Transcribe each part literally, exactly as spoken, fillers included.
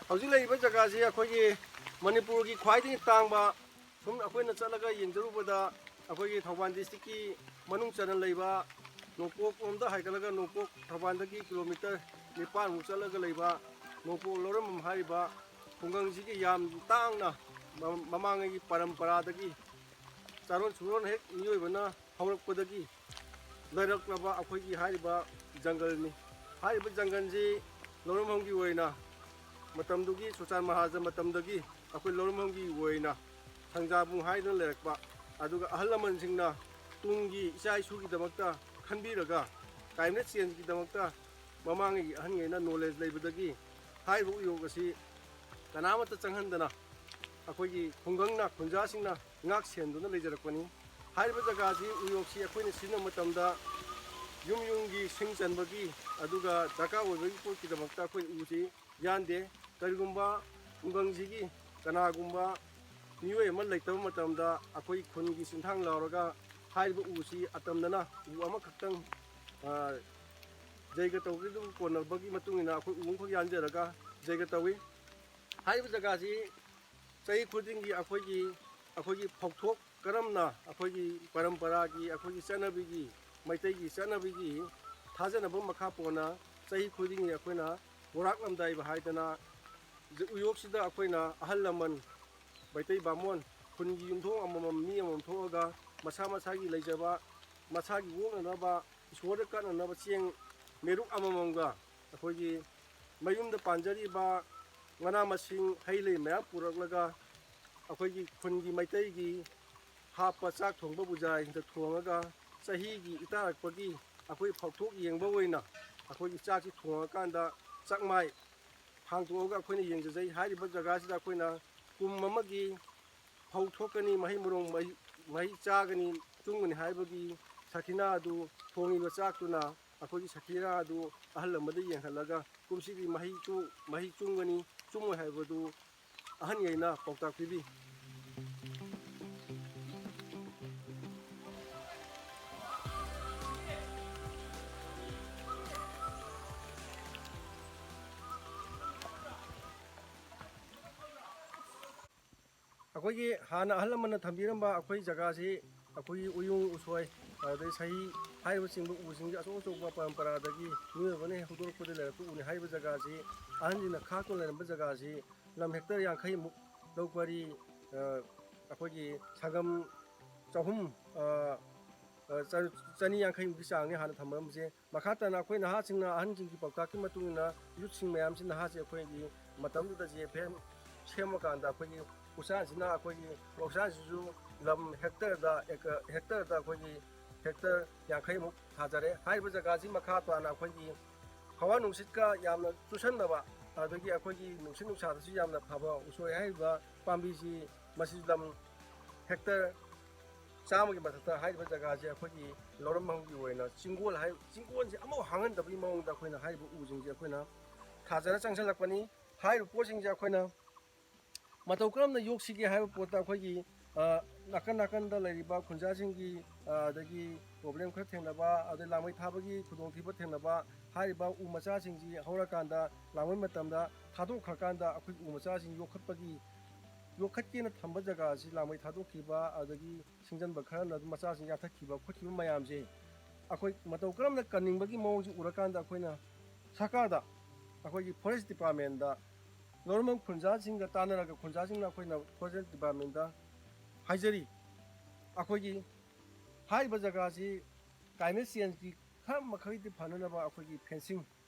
ꯍꯧꯖꯤꯛ ꯂꯩꯔꯤꯕ ꯖꯒꯥꯁꯤ ꯑꯩꯈꯣꯏꯒꯤ ꯃꯅꯤꯄꯨꯔꯒꯤ ꯈ꯭ꯋꯥꯏꯗꯒꯤ ꯇꯥꯡꯕ, ꯁꯨꯝ ꯑꯩꯈꯣꯏꯅ ꯆꯠꯂꯒ ꯌꯦꯡꯖꯔꯨꯕꯗ, ꯑꯩꯈꯣꯏꯒꯤ ꯊꯧꯕꯥꯜ districtꯀꯤ ꯃꯅꯨꯡ ꯆꯟꯅ ꯂꯩꯕ ꯅꯣꯡꯄꯣꯛ ꯂꯣꯝꯗ ꯍꯥꯏꯒꯠꯂꯒ, ꯅꯣꯡꯄꯣꯛ ꯊꯧꯕꯥꯜꯗꯒꯤ kilometre ꯅꯤꯄꯥꯟꯃꯨꯛ ꯆꯠꯂꯒ ꯂꯩꯕ ꯅꯣꯡꯄꯣꯛ ꯂꯧꯔꯝꯕꯝ ꯍꯥꯏꯔꯤꯕ ꯈꯨꯡꯒꯪꯁꯤꯒꯤ ꯌꯥꯝ ꯇꯥꯡꯅ ꯃ-, ꯃꯃꯥꯡꯉꯩꯒꯤ ꯄꯔꯝꯄꯔꯥꯗꯒꯤ, ꯆꯥꯔꯣꯟ ꯁꯨꯔꯣꯟ ꯍꯦꯛ ꯃꯤꯑꯣꯏꯕꯅ ꯍꯧꯔꯛꯄꯗꯒꯤ ꯂꯩꯔꯛꯂꯕ ꯑꯩꯈꯣꯏꯒꯤ ꯍꯥꯏꯔꯤꯕ ꯖꯪꯒꯜꯅꯤ꯫ ꯍꯥꯏꯔꯤꯕ ꯖꯪꯒꯜꯁꯤ ꯂꯧꯔꯝꯐꯝꯒꯤ ꯑꯣꯏꯅ ꯃꯇꯝꯗꯨꯒꯤ ꯁꯨꯜꯇꯥꯟ ꯃꯍꯥꯔꯥꯖꯥ ꯃꯇꯝꯗꯒꯤ ꯑꯩꯈꯣꯏ ꯂꯧꯔꯝꯐꯝꯒꯤ ꯑꯣꯏꯅ ꯁꯪꯖꯥꯕꯨꯡ ꯍꯥꯏꯗꯨꯅ ꯂꯩꯔꯛꯄ, ꯑꯗꯨꯒ ꯑꯍꯜ ꯂꯃꯟꯁꯤꯡꯅ ꯇꯨꯡꯒꯤ ꯏꯆꯥ ꯏꯁꯨꯒꯤꯗꯃꯛꯇ ꯈꯟꯕꯤꯔꯒ climate changeꯒꯤꯗꯃꯛꯇ ꯃꯃꯥꯡꯉꯩꯒꯤ ꯑꯍꯟꯉꯩꯅ knowledge ꯂꯩꯕꯗꯒꯤ ꯍꯥꯏꯔꯤꯕ ꯎꯌꯣꯛ ꯑꯁꯤ ꯀꯅꯥꯃꯠꯇ ꯆꯪꯍꯟꯗꯅ ꯑꯩꯈꯣꯏꯒꯤ ꯈꯨꯡꯒꯪꯅ, ꯈꯨꯟꯖꯥꯁꯤꯡꯅ ꯉꯥꯛ ꯁꯦꯟꯗꯨꯅ ꯂꯩꯖꯔꯛꯄꯅꯤ꯫ ꯍꯥꯏꯔꯤꯕ ꯖꯒꯥꯁꯤ, ꯎꯌꯣꯛꯁꯤ ꯑꯩꯈꯣꯏꯅ ꯁꯤꯖꯤꯟꯅꯕ ꯃꯇꯝꯗ ꯌꯨꯝ ꯌꯨꯝꯒꯤ ꯁꯤꯡ ꯆꯟꯕꯒꯤ, ꯑꯗꯨꯒ ꯗꯔꯀꯥꯔ ꯑꯣꯏꯕꯒꯤ ꯄꯣꯠꯀꯤꯗꯃꯛꯇ ꯑꯩꯈꯣꯏ ꯎꯁꯤ ꯌꯥꯟꯗꯦ꯫ ꯀꯔꯤꯒꯨꯝꯕ ꯈꯨꯡꯒꯪꯁꯤꯒꯤ ꯀꯅꯥꯒꯨꯝꯕ ꯃꯤꯑꯣꯏ ꯑꯃ ꯂꯩꯇꯕ ꯃꯇꯝꯗ, ꯑꯩꯈꯣꯏ ꯈꯨꯟꯒꯤ ꯆꯤꯡꯊꯥꯡ ꯂꯥꯎꯔꯒ ꯍꯥꯏꯔꯤꯕ ꯎꯁꯤ ꯑꯇꯝꯅꯅ ꯎ ꯑꯃꯈꯛꯇꯪ, ꯑ, ꯖꯩꯒ ꯇꯧꯕꯒꯤ ꯑꯗꯨꯝ ꯀꯣꯟꯅꯕꯒꯤ ꯃꯇꯨꯡ ꯏꯟꯅ ꯑꯩꯈꯣꯏ ꯎ ꯑꯃꯈꯛ ꯌꯥꯟꯖꯔꯒ ꯖꯩꯒ ꯇꯧꯏ꯫ ꯍꯥꯏꯔꯤꯕ ꯖꯒꯥꯁꯤ ꯆꯍꯤ ꯈꯨꯗꯤꯡꯒꯤ ꯑꯩꯈꯣꯏꯒꯤ, ꯑꯩꯈꯣꯏꯒꯤ ꯐꯧꯊꯣꯛ ꯀꯔꯝꯅ ꯑꯩꯈꯣꯏꯒꯤ ꯄꯔꯝꯄꯔꯥꯒꯤ, ꯑꯩꯈꯣꯏꯒꯤ ꯆꯠꯅꯕꯤꯒꯤ, ꯃꯩꯇꯩꯒꯤ ꯆꯠꯅꯕꯤꯒꯤ ꯊꯥꯖꯅꯕ ꯃꯈꯥ ꯄꯣꯟꯅ ꯆꯍꯤ ꯈꯨꯗꯤꯡꯒꯤ ꯑꯩꯈꯣꯏꯅ ꯕꯣꯔꯥꯛ ꯂꯝꯗꯥꯏꯕ ꯍꯥꯏꯗꯅ ꯎꯌꯣꯛꯁꯤꯗ ꯑꯩꯈꯣꯏꯅ ꯑꯍꯜ ꯂꯃꯟ, ꯃꯩꯇꯩ ꯕꯥꯃꯣꯟ, ꯈꯨꯟꯒꯤ ꯌꯨꯝꯊꯣꯡ ꯑꯃꯃꯝ, ꯃꯤ ꯑꯃꯃꯝ ꯊꯣꯛꯑꯒ ꯃꯁꯥ ꯃꯁꯥꯒꯤ ꯂꯩꯖꯕ, ꯃꯁꯥꯒꯤ ꯑꯣꯛꯅꯅꯕ, ꯏꯁꯣꯔꯗ ꯀꯠꯅꯅꯕ ꯆꯦꯡ ꯃꯦꯔꯨꯛ ꯑꯃꯃꯝꯒ ꯑꯩꯈꯣꯏꯒꯤ ꯃꯌꯨꯝꯗ ꯄꯥꯟꯖꯔꯤꯕ ꯃꯅꯥ ꯃꯁꯤꯡ, ꯍꯩ ꯂꯩ ꯃꯌꯥꯝ ꯄꯨꯔꯛꯂꯒ ꯑꯩꯈꯣꯏꯒꯤ ꯈꯨꯟꯒꯤ ꯃꯩꯇꯩꯒꯤ ꯍꯥꯞꯄ ꯆꯥꯛ ꯊꯣꯡꯕ ꯕꯨꯖꯥꯏꯁꯤꯡꯗ ꯊꯣꯡꯉꯒ ꯆꯍꯤꯒꯤ ꯏꯇꯥꯔꯛꯄꯒꯤ ꯑꯩꯈꯣꯏ ꯐꯧꯊꯣꯛ ꯌꯦꯡꯕ ꯑꯣꯏꯅ ꯑꯩꯈꯣꯏꯒꯤ ꯆꯥꯛꯁꯤ ꯊꯣꯡꯉꯀꯥꯟꯗ ꯆꯥꯛꯃꯥꯏ ꯍꯥꯡꯗꯣꯛꯑꯒ ꯑꯩꯈꯣꯏꯅ ꯌꯦꯡꯖꯖꯩ꯫ ꯍꯥꯏꯔꯤꯕ ꯖꯒꯥꯁꯤꯗ ꯑꯩꯈꯣꯏꯅ ꯀꯨꯝ ꯑꯃꯒꯤ ꯐꯧ ꯊꯣꯛꯀꯅꯤ, ꯃꯍꯩ ꯃꯔꯣꯡ, ꯃꯍꯩ, ꯃꯍꯩ ꯆꯥꯒꯅꯤ, ꯇꯨꯡꯒꯅꯤ ꯍꯥꯏꯕꯒꯤ ꯁꯈꯤꯅꯥ ꯑꯗꯨ, ꯊꯣꯡꯉꯤꯕ ꯆꯥꯛꯇꯨꯅ ꯑꯩꯈꯣꯏꯒꯤ ꯁꯈꯤꯅꯥ ꯑꯗꯨ ꯑꯍꯜ ꯂꯃꯟꯗ ꯌꯦꯡꯍꯜꯂꯒ ꯀꯨꯝꯁꯤꯗꯤ ꯃꯍꯩ ꯆꯨ-, ꯃꯍꯩ ꯆꯨꯝꯒꯅꯤ, ꯆꯨꯝꯃꯣꯏ ꯍꯥꯏꯕꯗꯨ ꯑꯍꯟꯈꯩꯅ ꯄꯥꯎꯇꯥꯛ ꯄꯤꯕꯤ꯫ ꯑꯩꯈꯣꯏꯒꯤ ꯍꯥꯟꯅ ꯑꯍꯜ ꯂꯃꯟꯅ ꯊꯝꯕꯤꯔꯝꯕ ꯑꯩꯈꯣꯏ ꯖꯒꯥꯁꯤ, ꯑꯩꯈꯣꯏꯒꯤ ꯎꯌꯨꯡ ꯎꯁꯣꯏ, ꯑꯗꯩ ꯁꯍꯤ ꯍꯥꯏꯔꯤꯕꯆꯤꯡꯕ ꯎꯁꯤꯡꯁꯦ ꯑꯆꯧ ꯑꯆꯧꯕ ꯄꯔꯝꯄꯔꯥꯗꯒꯤ ꯃꯤꯑꯣꯏꯕꯅ ꯍꯦꯛ ꯍꯧꯗꯣꯔꯛꯄꯗ ꯂꯩꯔꯛꯄ ꯎꯅꯤ꯫ ꯍꯥꯏꯔꯤꯕ ꯖꯒꯥꯁꯤ ꯑꯍꯟꯁꯤꯡꯅ ꯈꯥꯛꯇꯨꯅ ꯂꯩꯔꯝꯕ ꯖꯒꯥꯁꯤ ꯂꯝ ꯍꯦꯛꯇꯔ ꯌꯥꯡꯈꯩꯃꯨꯛ, ꯂꯧ ꯄꯔꯤ, ꯑ, ꯑꯩꯈꯣꯏꯒꯤ ꯁꯪꯒꯝ ꯆꯍꯨꯝ, ꯑ, ꯑ, ꯆ-, ꯆꯅꯤ ꯌꯥꯡꯈꯩꯃꯨꯛꯀꯤ ꯆꯥꯡꯅꯤ ꯍꯥꯟꯅ ꯊꯝꯃꯝꯕꯁꯦ꯫ ꯃꯈꯥ ꯇꯥꯅ ꯑꯩꯈꯣꯏ ꯅꯍꯥꯁꯤꯡꯅ, ꯑꯍꯟꯁꯤꯡꯒꯤ ꯄꯥꯎꯇꯥꯛꯀꯤ ꯃꯇꯨꯡ ꯏꯟꯅ, ꯌꯨꯠꯁꯤꯡ ꯃꯌꯥꯝꯁꯤ, ꯅꯍꯥꯁꯦ ꯑꯩꯈꯣꯏꯒꯤ ꯃꯇꯝꯗꯨꯗ ꯖꯦ ꯑꯦꯐ ꯑꯦꯝ ꯁꯦꯝꯃꯀꯥꯟꯗ ꯑꯩꯈꯣꯏꯒꯤ ꯎꯆꯥꯟꯁꯤꯅ, ꯑꯩꯈꯣꯏꯒꯤ ꯎꯆꯥꯟꯁꯤꯁꯨ ꯂꯝ ꯍꯦꯛꯇꯔꯗ, ꯑꯦꯀ-, ꯍꯦꯛꯇꯔꯗ ꯑꯩꯈꯣꯏꯒꯤ ꯍꯦꯛꯇꯔ ꯌꯥꯡꯈꯩꯃꯨꯛ ꯊꯥꯖꯔꯦ꯫ ꯍꯥꯏꯔꯤꯕ ꯖꯒꯥꯁꯤ ꯃꯈꯥ ꯇꯥꯅ ꯑꯩꯈꯣꯏꯒꯤ ꯍꯋꯥ ꯅꯨꯡꯁꯤꯠꯀ ꯌꯥꯝꯅ ꯆꯨꯁꯟꯗꯕ, ꯑꯗꯒꯤ ꯑꯩꯈꯣꯏꯒꯤ ꯅꯨꯡꯁꯤꯠ ꯅꯨꯡꯁꯥꯗꯁꯨ ꯌꯥꯝꯅ ꯐꯕ ꯎꯁꯣꯏ ꯍꯥꯏꯔꯤꯕ ꯄꯥꯝꯕꯤꯁꯤ, ꯃꯁꯤ ꯂꯝ ꯍꯦꯛꯇꯔ ꯆꯥꯝꯃꯒꯤ ꯃꯊꯛꯇ ꯍꯥꯏꯔꯤꯕ ꯖꯒꯥꯁꯦ ꯑꯩꯈꯣꯏꯒꯤ ꯂꯧꯔꯝꯐꯝꯒꯤ ꯑꯣꯏꯅ ꯆꯤꯡꯒꯣꯜ ꯍꯥꯏ-, ꯆꯤꯡꯒꯣꯜꯁꯦ ꯑꯃꯐꯥꯎ ꯍꯥꯡꯍꯟꯗꯕꯒꯤ ꯃꯑꯣꯡꯗ ꯑꯩꯈꯣꯏꯅ ꯍꯥꯏꯔꯤꯕ ꯎꯁꯤꯡꯁꯦ ꯑꯩꯈꯣꯏꯅ ꯊꯥꯖꯔ ꯆꯪꯁꯤꯜꯂꯛꯄꯅꯤ꯫ ꯍꯥꯏꯔꯤꯕ ꯄꯣꯠꯁꯤꯡꯁꯦ ꯑꯩꯈꯣꯏꯅ ꯃꯇꯧ ꯀꯔꯝꯅ ꯌꯣꯛꯁꯤꯒꯦ ꯍꯥꯏꯕ ꯄꯣꯠꯇ ꯑꯩꯈꯣꯏꯒꯤ, ꯑ, ꯅꯥꯀꯟ ꯅꯥꯀꯟꯗ ꯂꯩꯔꯤꯕ ꯈꯨꯟꯖꯥꯁꯤꯡꯒꯤ, ꯑ, ꯑꯗꯒꯤ problem ꯈꯔ ꯊꯦꯡꯅꯕ, ꯑꯗꯩ ꯂꯥꯡꯃꯩ ꯊꯥꯕꯒꯤ ꯈꯨꯗꯣꯡꯊꯤꯕ ꯊꯦꯡꯅꯕ, ꯍꯥꯏꯔꯤꯕ ꯎ ꯃꯆꯥꯁꯤꯡꯁꯤ ꯍꯧꯔꯀꯥꯟꯗ, ꯂꯥꯡꯃꯩ ꯃꯇꯝꯗ ꯊꯥꯗꯣꯛꯈ꯭ꯔꯀꯥꯟꯗ ꯑꯩꯈꯣꯏꯒꯤ ꯎ ꯃꯆꯥꯁꯤꯡ ꯌꯣꯛꯈꯠꯄꯒꯤ, ꯌꯣꯛꯈꯠꯀꯦꯅ ꯊꯝꯕ ꯖꯒꯥ ꯑꯁꯤ ꯂꯥꯡꯃꯩ ꯊꯥꯗꯣꯛꯈꯤꯕ, ꯑꯗꯒꯤ ꯁꯤꯡꯖꯟꯕ ꯈꯔꯅ ꯑꯗꯨꯝ ꯃꯆꯥꯁꯤꯡ ꯌꯥꯟꯊꯠꯈꯤꯕ ꯈꯣꯠꯈꯤꯕ ꯃꯌꯥꯝꯁꯦ ꯑꯩꯈꯣꯏ ꯃꯇꯧ ꯀꯔꯝꯅ ꯀꯟꯅꯤꯡꯕꯒꯤ ꯃꯑꯣꯡꯁꯤ ꯎꯔꯀꯥꯟꯗ ꯑꯩꯈꯣꯏꯅ ꯁꯔꯀꯥꯔꯗ, ꯑꯩꯈꯣꯏꯒꯤ forest departmentꯗ ꯂꯧꯔꯝꯕ ꯈꯨꯟꯖꯥꯁꯤꯡꯒ ꯇꯥꯟꯅꯔꯒ, ꯈꯨꯟꯖꯥꯁꯤꯡꯅ ꯑꯩꯈꯣꯏꯅ forest departmentꯗ ꯍꯥꯏꯖꯔꯤ, ꯑꯩꯈꯣꯏꯒꯤ ꯍꯥꯏꯔꯤꯕ ꯖꯒꯥꯁꯤ climate changeꯀꯤ ꯈꯔ ꯃꯈꯩꯗꯤ ꯐꯅꯅꯕ ꯑꯩꯈꯣꯏꯒꯤ fencing,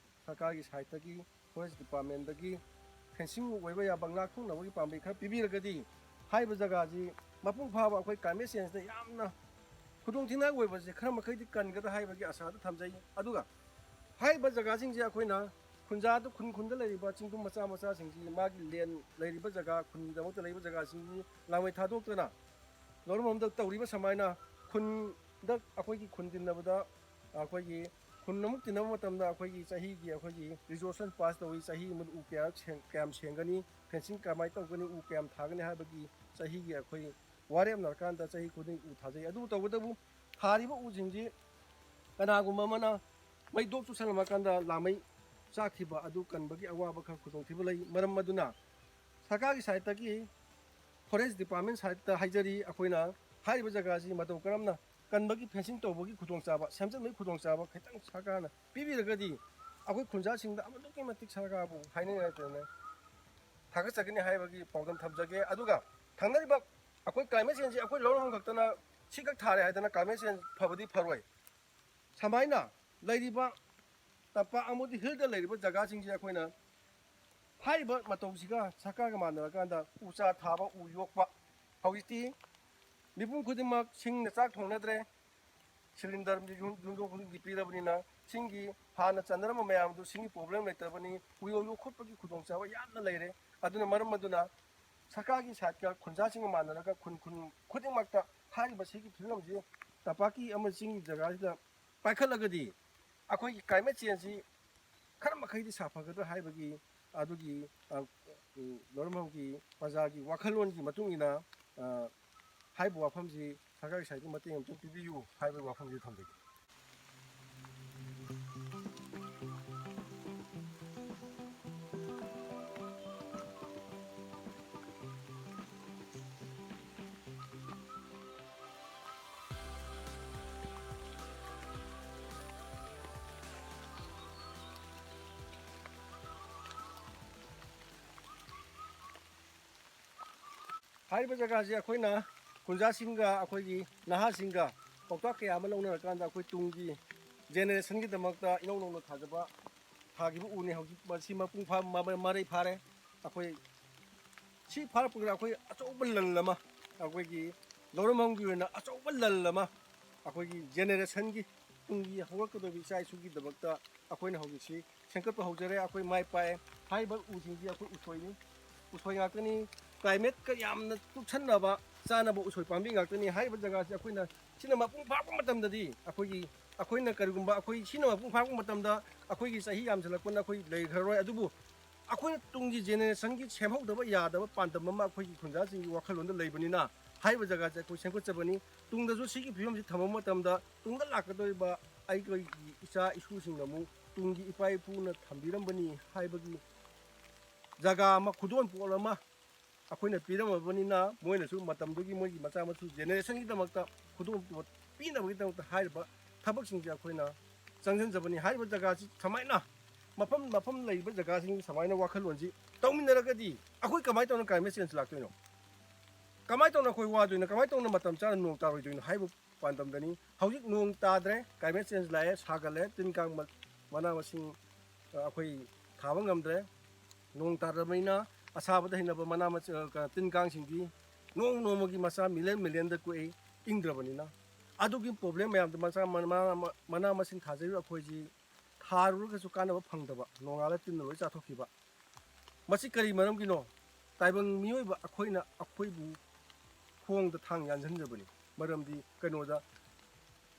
ꯁꯔꯀꯥꯔꯒꯤ sideꯇꯒꯤ, forest departmentꯗꯒꯤ fencing ꯑꯣꯏꯕ ꯌꯥꯕ ꯉꯥꯛꯊꯣꯛꯅꯕꯒꯤ ꯄꯥꯝꯕꯩ ꯈꯔ ꯄꯤꯕꯤꯔꯒꯗꯤ, ꯍꯥꯏꯔꯤꯕ ꯖꯒꯥꯁꯤ ꯃꯄꯨꯡ ꯐꯥꯕ ꯑꯩꯈꯣꯏ climate changeꯗ ꯌꯥꯝꯅ ꯈꯨꯗꯣꯡꯊꯤꯅꯤꯡꯉꯥꯏ ꯑꯣꯏꯕꯁꯦ ꯈꯔ ꯃꯈꯩꯗꯤ ꯀꯟꯒꯗ꯭ꯔꯥ ꯍꯥꯏꯕꯒꯤ ꯑꯁꯥꯗ ꯊꯝꯖꯩ꯫ ꯑꯗꯨꯒ ꯍꯥꯏꯔꯤꯕ ꯖꯒꯥꯁꯤꯡꯁꯦ ꯑꯩꯈꯣꯏꯅ ꯈꯨꯟꯖꯥꯗ, ꯈꯨꯟ ꯈꯨꯟꯗ ꯂꯩꯔꯤꯕ ꯆꯤꯡꯗꯨꯝ ꯃꯆꯥ ꯃꯆꯥꯁꯤꯡꯁꯤ ꯃꯥꯒꯤ land ꯂꯩꯔꯤꯕ ꯖꯒꯥ, ꯈꯨꯟꯒꯤꯗꯃꯛꯇ ꯂꯩꯔꯤꯕ ꯖꯒꯥꯁꯤꯡꯁꯤ ꯂꯥꯡꯃꯩ ꯊꯥꯗꯣꯛꯇꯅ ꯂꯧꯔꯝ ꯑꯃꯗ ꯇꯧꯔꯤꯕ ꯁꯨꯃꯥꯏꯅ ꯈꯨꯟꯗ, ꯑꯩꯈꯣꯏꯒꯤ ꯈꯨꯟ ꯇꯤꯟꯅꯕꯗ, ꯑꯩꯈꯣꯏꯒꯤ ꯈꯨꯟ ꯑꯃꯨꯛ ꯇꯤꯟꯅꯕ ꯃꯇꯝꯗ ꯑꯩꯈꯣꯏꯒꯤ ꯆꯍꯤꯒꯤ ꯑꯩꯈꯣꯏꯒꯤ resolution pass ꯇꯧꯏ, ꯆꯍꯤ ꯑꯃꯗ ꯎ ꯀꯌꯥ ꯁꯦꯡ-, ꯀꯌꯥꯝ ꯁꯦꯡꯒꯅꯤ, fencing ꯀꯃꯥꯏꯅ ꯇꯧꯒꯅꯤ, ꯎ ꯀꯌꯥꯝ ꯊꯥꯒꯅꯤ ꯍꯥꯏꯕꯒꯤ ꯆꯍꯤꯒꯤ ꯑꯩꯈꯣꯏ ꯋꯥꯔꯦꯞꯅꯔꯀꯥꯟꯗ ꯆꯍꯤ ꯈꯨꯗꯤꯡ ꯎ ꯊꯥꯖꯩ꯫ ꯑꯗꯨ ꯇꯧꯕꯇꯕꯨ ꯊꯥꯔꯤꯕ ꯎꯁꯤꯡꯁꯤ ꯀꯅꯥꯒꯨꯝꯕ ꯑꯃꯅ ꯃꯩ ꯗꯣꯛ ꯆꯨꯁꯜꯂꯝꯃꯀꯥꯟꯗ ꯂꯥꯃꯩ ꯆꯥꯛꯈꯤꯕ ꯑꯗꯨ ꯀꯟꯕꯒꯤ ꯑꯋꯥꯕ ꯈꯔ ꯈꯨꯗꯣꯡꯊꯤꯕ ꯂꯩ꯫ ꯃꯔꯝ ꯑꯗꯨꯅ ꯁꯔꯀꯥꯔꯒꯤ sideꯇꯒꯤ ꯐꯣꯔꯦꯁ ꯗꯤꯄꯥꯔꯠꯃꯦꯟ ꯁꯥꯏꯠꯇ ꯍꯥꯏꯖꯔꯤ, ꯑꯩꯈꯣꯏꯅ ꯍꯥꯏꯔꯤꯕ ꯖꯒꯥꯁꯤ ꯃꯇꯧ ꯀꯔꯝꯅ ꯀꯟꯕꯒꯤ, ꯐꯦꯟꯁꯤꯡ ꯇꯧꯕꯒꯤ ꯈꯨꯗꯣꯡꯆꯥꯕ, ꯁꯦꯝꯖꯤꯟꯕꯒꯤ ꯈꯨꯗꯣꯡꯆꯥꯕ ꯈꯤꯇꯪ ꯁꯔꯀꯥꯔꯅ ꯄꯤꯕꯤꯔꯒꯗꯤ ꯑꯩꯈꯣꯏ ꯈꯨꯟꯖꯥꯁꯤꯡꯗ ꯑꯃꯗꯨꯛꯀꯤ ꯃꯇꯤꯛ ꯁꯔꯀꯥꯔꯕꯨ ꯍꯥꯏꯅꯤꯡꯉꯥꯏ ꯂꯩꯇꯅ ꯊꯥꯒꯠꯆꯒꯅꯤ ꯍꯥꯏꯕꯒꯤ ꯄꯥꯎꯗꯝ ꯊꯝꯖꯒꯦ꯫ ꯑꯗꯨꯒ ꯊꯪꯅꯔꯤꯕ ꯑꯩꯈꯣꯏ climate changeꯁꯤ ꯑꯩꯈꯣꯏ ꯂꯧꯔꯝ ꯈꯛꯇꯅ ꯁꯤꯈꯛ ꯊꯥꯔꯦ ꯍꯥꯏꯗꯅ climate change ꯐꯕꯗꯤ ꯐꯔꯣꯏ꯫ ꯁꯨꯃꯥꯏꯅ ꯂꯩꯔꯤꯕ ꯇꯝꯄꯥꯛ ꯑꯃꯗꯤ hillꯗ ꯂꯩꯔꯤꯕ ꯖꯒꯥꯁꯤꯡꯁꯦ ꯑꯩꯈꯣꯏꯅ ꯍꯥꯏꯔꯤꯕ ꯃꯇꯧꯁꯤꯒ ꯁꯔꯀꯥꯔꯒ ꯃꯥꯟꯅꯔꯀꯥꯟꯗ ꯎ ꯆꯥꯔ ꯊꯥꯕ, ꯎ ꯌꯣꯛꯄ, ꯍꯧꯖꯤꯛꯇꯤ ꯃꯤꯄꯨꯝ ꯈꯨꯗꯤꯡꯃꯛ ꯁꯤꯡꯅ ꯆꯥꯛ ꯊꯣꯡꯅꯗ꯭ꯔꯦ꯫ ꯁꯤꯂꯤꯟꯗꯔ ꯌꯨꯝ, ꯌꯨꯝꯊꯣꯡ ꯈꯨꯗꯤꯡꯒꯤ ꯄꯤꯔꯕꯅꯤꯅ ꯁꯤꯡꯒꯤ ꯍꯥꯟꯅ ꯆꯟꯅꯔꯝꯕ ꯃꯌꯥꯝꯗꯨ ꯁꯤꯡꯒꯤ problem ꯂꯩꯇꯕꯅꯤ, ꯎꯌꯣꯟ ꯌꯣꯛꯈꯠꯄꯒꯤ ꯈꯨꯗꯣꯡꯆꯥꯕ ꯌꯥꯝꯅ ꯂꯩꯔꯦ꯫ ꯑꯗꯨꯅ ꯃꯔꯝ ꯑꯗꯨꯅ ꯁꯔꯀꯥꯔꯒꯤ ꯁꯥꯏꯠꯀ ꯈꯨꯟꯖꯥꯁꯤꯡꯒ ꯃꯥꯟꯅꯔꯒ ꯈꯨꯟ, ꯈꯨꯟ ꯈꯨꯗꯤꯡꯃꯛꯇ ꯍꯥꯏꯔꯤꯕ ꯁꯤꯒꯤ ꯐꯤꯕꯝꯁꯤ ꯇꯝꯄꯥꯛꯀꯤ ꯑꯃ ꯆꯤꯡꯒꯤ ꯖꯒꯥꯁꯤꯗ ꯄꯥꯏꯈꯠꯂꯒꯗꯤ ꯑꯩꯈꯣꯏꯒꯤ climate changeꯁꯤ ꯈꯔ ꯃꯈꯩꯗꯤ ꯁꯥꯐꯒꯗ꯭ꯔꯥ ꯍꯥꯏꯕꯒꯤ ꯑꯗꯨꯒꯤ, ꯑ, ꯎꯝ, ꯂꯧꯔꯝꯐꯝꯒꯤ ꯄ꯭ꯔꯖꯥꯒꯤ ꯋꯥꯈꯜꯂꯣꯟꯒꯤ ꯃꯇꯨꯡ ꯏꯟꯅ, ꯑ, ꯍꯥꯏꯔꯤꯕ ꯋꯥꯐꯝꯁꯤ ꯁꯔꯀꯥꯔꯒꯤ ꯁꯥꯏꯠꯀꯤ ꯃꯇꯦꯡ ꯑꯃꯇꯪ ꯄꯤꯕꯤꯌꯨ ꯍꯥꯏꯕꯒꯤ ꯋꯥꯐꯝꯁꯤ ꯊꯝꯖꯒꯦ꯫ ꯍꯥꯏꯔꯤꯕ ꯖꯒꯥꯁꯤ ꯑꯩꯈꯣꯏꯅ ꯈꯨꯟꯖꯥꯁꯤꯡꯒ ꯑꯩꯈꯣꯏꯒꯤ ꯅꯍꯥꯁꯤꯡꯒ ꯄꯥꯎꯇꯥꯛ ꯀꯌꯥ ꯑꯃ ꯂꯧꯅꯔꯀꯥꯟꯗ ꯑꯩꯈꯣꯏ ꯇꯨꯡꯒꯤ generationꯒꯤꯗꯃꯛꯇ ꯏꯅꯧ ꯅꯧꯅ ꯊꯥꯖꯕ, ꯊꯥꯈꯤꯕ ꯎꯅꯤ꯫ ꯍꯧꯖꯤꯛ ꯃꯁꯤ ꯃꯄꯨꯡ ꯐꯥ-, ꯃ-, ꯃ-, ꯃꯔꯩ ꯐꯥꯔꯦ꯫ ꯑꯩꯈꯣꯏ ꯁꯤ ꯐꯥꯔꯛꯄꯗ ꯑꯩꯈꯣꯏ ꯑꯆꯧꯕ ꯂꯟ ꯑꯃ, ꯑꯩꯈꯣꯏꯒꯤ ꯂꯧꯔꯝꯐꯝꯒꯤ ꯑꯣꯏꯅ ꯑꯆꯧꯕ ꯂꯟ ꯑꯃ ꯑꯩꯈꯣꯏꯒꯤ generationꯒꯤ, ꯇꯨꯡꯒꯤ ꯍꯧꯔꯛꯀꯗꯧꯔꯤꯕ ꯏꯆꯥ ꯏꯁꯨꯒꯤꯗꯃꯛꯇ ꯑꯩꯈꯣꯏꯅ ꯍꯧꯖꯤꯛꯁꯤ ꯁꯦꯝꯒꯠꯄ ꯍꯧꯖꯔꯦ꯫ ꯑꯩꯈꯣꯏ ꯃꯥꯏ ꯄꯥꯛꯑꯦ꯫ ꯍꯥꯏꯔꯤꯕ ꯎꯁꯤꯡꯁꯤ ꯑꯩꯈꯣꯏ ꯎꯁꯣꯏꯅꯤ, ꯎꯁꯣꯏ ꯉꯥꯛꯇꯅꯤ꯫ Climateꯀ ꯌꯥꯝꯅ ꯆꯨꯁꯟꯅꯕ, ꯆꯥꯅꯕ ꯎꯁꯣꯏ ꯄꯥꯝꯕꯤ ꯉꯥꯛꯇꯅꯤ꯫ ꯍꯥꯏꯔꯤꯕ ꯖꯒꯥꯁꯤ ꯑꯩꯈꯣꯏꯅ ꯁꯤꯅ ꯃꯄꯨꯡ ꯐꯥꯔꯛꯄ ꯃꯇꯝꯗꯗꯤ ꯑꯩꯈꯣꯏꯒꯤ, ꯑꯩꯈꯣꯏꯅ ꯀꯔꯤꯒꯨꯝꯕ ꯑꯩꯈꯣꯏ ꯁꯤꯅ ꯃꯄꯨꯡ ꯐꯥꯔꯛꯄ ꯃꯇꯝꯗ ꯑꯩꯈꯣꯏꯒꯤ ꯆꯍꯤ ꯌꯥꯝꯁꯤꯜꯂꯛꯄꯅ ꯑꯩꯈꯣꯏ ꯂꯩꯈ꯭ꯔꯔꯣꯏ꯫ ꯑꯗꯨꯕꯨ ꯑꯩꯈꯣꯏꯅ ꯇꯨꯡꯒꯤ generationꯒꯤ ꯁꯦꯝꯍꯧꯗꯕ ꯌꯥꯗꯕ ꯄꯥꯟꯗꯝ ꯑꯃ ꯑꯩꯈꯣꯏꯒꯤ ꯈꯨꯟꯖꯥꯁꯤꯡꯒꯤ ꯋꯥꯈꯜꯂꯣꯟꯗ ꯂꯩꯕꯅꯤꯅ ꯍꯥꯏꯔꯤꯕ ꯖꯒꯥꯁꯦ ꯑꯩꯈꯣꯏ ꯁꯦꯝꯒꯠꯆꯕꯅꯤ꯫ ꯇꯨꯡꯗꯁꯨ ꯁꯤꯒꯤ ꯐꯤꯕꯝꯁꯤ ꯊꯝꯕ ꯃꯇꯝꯗ ꯇꯨꯡꯗ ꯂꯥꯛꯀꯗꯧꯔꯤꯕ ꯑꯩꯈꯣꯏꯒꯤ ꯏꯆꯥ ꯏꯁꯨꯁꯤꯡꯅ ꯑꯃꯨꯛ ꯇꯨꯡꯒꯤ ꯏꯄꯥ ꯏꯄꯨꯅ ꯊꯝꯕꯤꯔꯝꯕꯅꯤ ꯍꯥꯏꯕꯒꯤ ꯖꯒꯥ ꯑꯃ, ꯈꯨꯗꯣꯜꯄꯣꯠ ꯑꯃ ꯑꯩꯈꯣꯏꯅ ꯄꯤꯔꯝꯃꯕꯅꯤꯅ, ꯃꯣꯏꯅꯁꯨ ꯃꯇꯝꯗꯨꯒꯤ ꯃꯣꯏꯒꯤ ꯃꯆꯥ ꯃꯁꯨ generationꯒꯤꯗꯃꯛꯇ ꯈꯨꯗꯣꯡꯆꯥꯕ ꯄꯤꯅꯕꯒꯤꯗꯃꯛꯇ ꯍꯥꯏꯔꯤꯕ ꯊꯕꯛꯁꯤꯡꯁꯦ ꯑꯩꯈꯣꯏꯅ ꯆꯪꯁꯤꯟꯖꯕꯅꯤ꯫ ꯍꯥꯏꯔꯤꯕ ꯖꯒꯥꯁꯤ ꯁꯨꯃꯥꯏꯅ ꯃꯐꯝ ꯃꯐꯝ ꯂꯩꯔꯤꯕ ꯖꯒꯥꯁꯤꯡ ꯁꯨꯃꯥꯏꯅ ꯋꯥꯈꯜꯂꯣꯟꯁꯤ ꯇꯧꯃꯤꯟꯅꯔꯒꯗꯤ ꯑꯩꯈꯣꯏ ꯀꯃꯥꯏꯅ ꯇꯧꯅ climate change ꯂꯥꯛꯇꯣꯏꯅꯣ? ꯀꯃꯥꯏꯅ ꯇꯧꯅ ꯑꯩꯈꯣꯏ ꯋꯥꯗꯣꯏꯅꯣ? ꯀꯃꯥꯏꯅ ꯇꯧꯅ ꯃꯇꯝ ꯆꯥꯅ ꯅꯣꯡ ꯇꯥꯔꯣꯏꯗꯣꯏꯅꯣ ꯍꯥꯏꯕ ꯄꯥꯟꯗꯝꯗꯅꯤ꯫ ꯍꯧꯖꯤꯛ ꯅꯣꯡ ꯇꯥꯗ꯭ꯔꯦ, climate change ꯂꯥꯛꯑꯦ, ꯁꯥꯒꯠꯂꯦ, ꯇꯤꯟ ꯀꯥꯡ ꯃ-, ꯃꯅꯥ ꯃꯁꯤꯡ, ꯑ, ꯑꯩꯈꯣꯏ ꯊꯥꯕ ꯉꯝꯗ꯭ꯔꯦ꯫ ꯅꯣꯡ ꯇꯥꯗ꯭ꯔꯕꯅꯤꯅ ꯑꯁꯥꯕꯗ ꯍꯩꯅꯕ ꯃꯅꯥ ꯃꯁꯤꯡ, ꯑ, ꯀ-, ꯇꯤꯟ ꯀꯥꯡꯁꯤꯡꯗꯤ ꯅꯣꯡ ꯅꯣꯡꯃꯒꯤ ꯃꯆꯥ million millionꯗ ꯀꯣꯛꯏ, ꯏꯪꯗ꯭ꯔꯕꯅꯤꯅ꯫ ꯑꯗꯨꯒꯤ problem ꯃꯌꯥꯝꯗꯣ ꯃꯆꯥ ꯃ-, ꯃ-, ꯃ-, ꯃꯅꯥ ꯃꯁꯤꯡ ꯊꯥꯖꯔꯤꯕ ꯑꯩꯈꯣꯏꯁꯤ ꯊꯥꯔꯨꯔꯒꯁꯨ ꯀꯥꯟꯅꯕ ꯐꯪꯗꯕ, ꯅꯣꯡꯉꯥꯜꯂ ꯇꯤꯟꯅ ꯂꯣꯏ ꯆꯥꯊꯣꯛꯈꯤꯕ꯫ ꯃꯁꯤ ꯀꯔꯤ ꯃꯔꯝꯒꯤꯅꯣ? ꯇꯥꯏꯕꯪ ꯃꯤꯑꯣꯏꯕ ꯑꯩꯈꯣꯏꯅ ꯑꯩꯈꯣꯏꯕꯨ ꯈꯣꯡꯗ ꯊꯥꯡ ꯌꯥꯟꯁꯤꯟꯖꯕꯅꯤ꯫ ꯃꯔꯝꯗꯤ ꯀꯩꯅꯣꯗ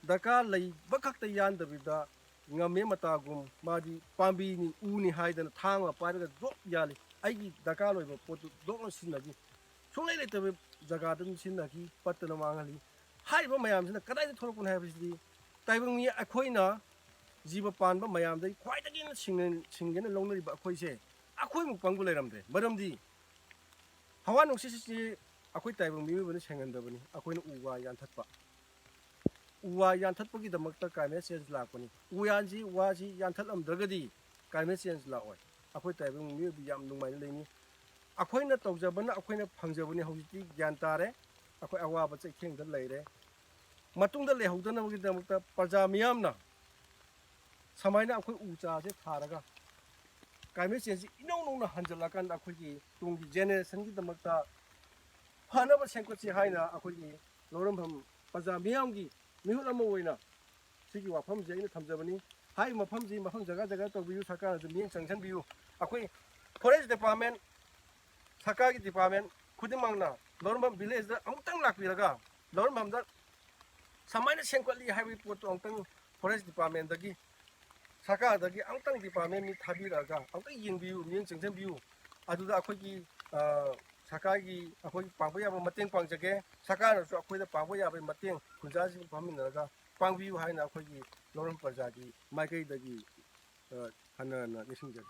ꯗꯔꯀꯥꯔ ꯂꯩꯕ ꯈꯛꯇ ꯌꯥꯟꯗꯕꯤꯗ, ꯉꯝꯃꯦ ꯃꯇꯥꯒꯨꯝ ꯃꯥꯗꯤ ꯄꯥꯝꯕꯤꯅꯤ, ꯎꯅꯤ ꯍꯥꯏꯗꯅ ꯊꯥꯡ ꯑꯃ ꯄꯥꯏꯔꯒ ꯖꯣꯞ ꯌꯥꯜꯂꯤ꯫ ꯑꯩꯒꯤ ꯗꯔꯀꯥꯔ ꯑꯣꯏꯕ ꯄꯣꯠꯇꯨ ꯖꯣꯞ ꯑꯃ ꯁꯤꯖꯤꯟꯅꯈꯤ꯫ ꯁꯨꯡꯂꯩ ꯂꯩꯇꯕ ꯖꯒꯥꯗ ꯑꯗꯨꯝ ꯁꯤꯖꯤꯟꯅꯈꯤ, ꯄꯠꯇꯅ ꯃꯥꯡꯍꯜꯂꯤ꯫ ꯍꯥꯏꯔꯤꯕ ꯃꯌꯥꯝꯁꯤꯅ ꯀꯗꯥꯏꯗ ꯊꯣꯛꯂꯛꯄꯅꯣ ꯍꯥꯏꯕꯁꯤꯗꯤ, ꯇꯥꯏꯕꯪ ꯃꯤ ꯑꯩꯈꯣꯏꯅ ꯖꯤꯕ ꯄꯥꯟꯕ ꯃꯌꯥꯝꯗꯒꯤ ꯈ꯭ꯋꯥꯏꯗꯒꯤ ꯍꯦꯟꯅ ꯁꯤꯡꯅ-, ꯁꯤꯡꯒꯦꯅ ꯂꯧꯅꯔꯤꯕ ꯑꯩꯈꯣꯏꯁꯦ, ꯑꯩꯈꯣꯏꯃꯨꯛ ꯄꯪꯕ ꯂꯩꯔꯝꯗ꯭ꯔꯦ꯫ ꯃꯔꯝꯗꯤ ꯍꯋꯥ ꯅꯨꯡꯁꯤꯠꯁꯤ ꯑꯩꯈꯣꯏ ꯇꯥꯏꯕꯪ ꯃꯤꯑꯣꯏꯕꯅ ꯁꯦꯡꯍꯟꯗꯕꯅꯤ, ꯑꯩꯈꯣꯏꯅ ꯎ ꯋꯥ ꯌꯥꯟꯊꯠꯄ꯫ ꯎ ꯋꯥ ꯌꯥꯟꯊꯠꯄꯒꯤꯗꯃꯛꯇ climate change ꯂꯥꯛꯄꯅꯤ꯫ ꯎ ꯌꯥꯟꯁꯤ, ꯎ ꯋꯥꯁꯤ ꯌꯥꯟꯊꯠꯂꯝꯗ꯭ꯔꯒꯗꯤ climate change ꯂꯥꯛꯑꯣꯏ꯫ ꯑꯩꯈꯣꯏ ꯇꯥꯏꯕꯪ ꯃꯤꯑꯣꯏꯕ ꯌꯥꯝ ꯅꯨꯡꯉꯥꯏꯅ ꯂꯩꯅꯤ꯫ ꯑꯩꯈꯣꯏꯅ ꯇꯧꯖꯕꯅ ꯑꯩꯈꯣꯏꯅ ꯐꯪꯖꯕꯅꯤ꯫ ꯍꯧꯖꯤꯛꯇꯤ ꯒ꯭ꯌꯥꯟ ꯇꯥꯔꯦ, ꯑꯩꯈꯣꯏ ꯑꯋꯥꯕ ꯆꯩꯊꯦꯡꯗ ꯂꯩꯔꯦ꯫ ꯃꯇꯨꯡꯗ ꯂꯩꯍꯧꯗꯅꯕꯒꯤꯗꯃꯛꯇ ꯄ꯭ꯔꯖꯥ ꯃꯤꯌꯥꯝꯅ ꯁꯨꯃꯥꯏꯅ ꯑꯩꯈꯣꯏ ꯎ ꯆꯥꯁꯦ ꯊꯥꯔꯒ climate changeꯁꯤ ꯏꯅꯧ ꯅꯧꯅ ꯍꯟꯖꯤꯜꯂꯛꯑꯀꯥꯟꯗ ꯑꯩꯈꯣꯏꯒꯤ ꯇꯨꯡꯒꯤ generationꯒꯤꯗꯃꯛꯇ ꯐꯅꯕ ꯁꯦꯝꯒꯠꯁꯤ ꯍꯥꯏꯅ ꯑꯩꯈꯣꯏꯒꯤ ꯂꯧꯔꯝꯐꯝ ꯄ꯭ꯔꯖꯥ ꯃꯤꯌꯥꯝꯒꯤ ꯃꯤꯍꯨꯠ ꯑꯃ ꯑꯣꯏꯅ ꯁꯤꯒꯤ ꯋꯥꯐꯝꯁꯦ ꯑꯩꯅ ꯊꯝꯖꯕꯅꯤ꯫ ꯍꯥꯏꯔꯤꯕ ꯃꯐꯝꯁꯤ ꯃꯐꯝ ꯖꯒꯥ ꯖꯒꯥ ꯇꯧꯕꯤꯌꯨ, ꯁꯔꯀꯥꯔꯅꯁꯨ ꯃꯤꯠꯌꯦꯡ ꯆꯪꯁꯤꯟꯕꯤꯌꯨ꯫ ꯑꯩꯈꯣꯏ forest department, ꯁꯔꯀꯥꯔꯒꯤ department ꯈꯨꯗꯤꯡꯃꯛꯅ ꯂꯧꯔꯝꯐꯝ villageꯇ ꯑꯃꯨꯛꯇꯪ ꯂꯥꯛꯄꯤꯔꯒ ꯂꯧꯔꯝꯐꯝꯗ ꯁꯨꯃꯥꯏꯅ ꯁꯦꯝꯒꯠꯂꯤ ꯍꯥꯏꯕꯒꯤ ꯄꯣꯠꯇꯣ ꯑꯃꯨꯛꯇꯪ forest departmentꯇꯒꯤ, ꯁꯔꯀꯥꯔꯗꯒꯤ ꯑꯃꯨꯛꯇꯪ department ꯃꯤ ꯊꯥꯕꯤꯔꯛꯑꯒ ꯑꯃꯨꯛꯇꯪ ꯌꯦꯡꯕꯤꯌꯨ, ꯃꯤꯠꯌꯦꯡ ꯆꯪꯁꯤꯟꯕꯤꯌꯨ꯫ ꯑꯗꯨꯗ ꯑꯩꯈꯣꯏꯒꯤ, ꯑ, ꯁꯔꯀꯥꯔꯒꯤ ꯑꯩꯈꯣꯏ ꯄꯥꯡꯕ ꯌꯥꯕ ꯃꯇꯦꯡ ꯄꯥꯡꯖꯒꯦ, ꯁꯔꯀꯥꯔꯅꯁꯨ ꯑꯩꯈꯣꯏꯗ ꯄꯥꯡꯕ ꯌꯥꯕꯒꯤ ꯃꯇꯦꯡ ꯈꯨꯟꯖꯥꯁꯤꯡ ꯐꯝꯃꯤꯟꯅꯔꯒ ꯄꯥꯡꯕꯤꯌꯨ ꯍꯥꯏꯅ ꯑꯩꯈꯣꯏꯒꯤ ꯂꯧꯔꯝ ꯄ꯭ꯔꯖꯥꯒꯤ ꯃꯥꯏꯀꯩꯗꯒꯤ, ꯑ, ꯍꯟꯅ ꯍꯟꯅ ꯅꯤꯡꯁꯤꯡꯖꯔꯤ꯫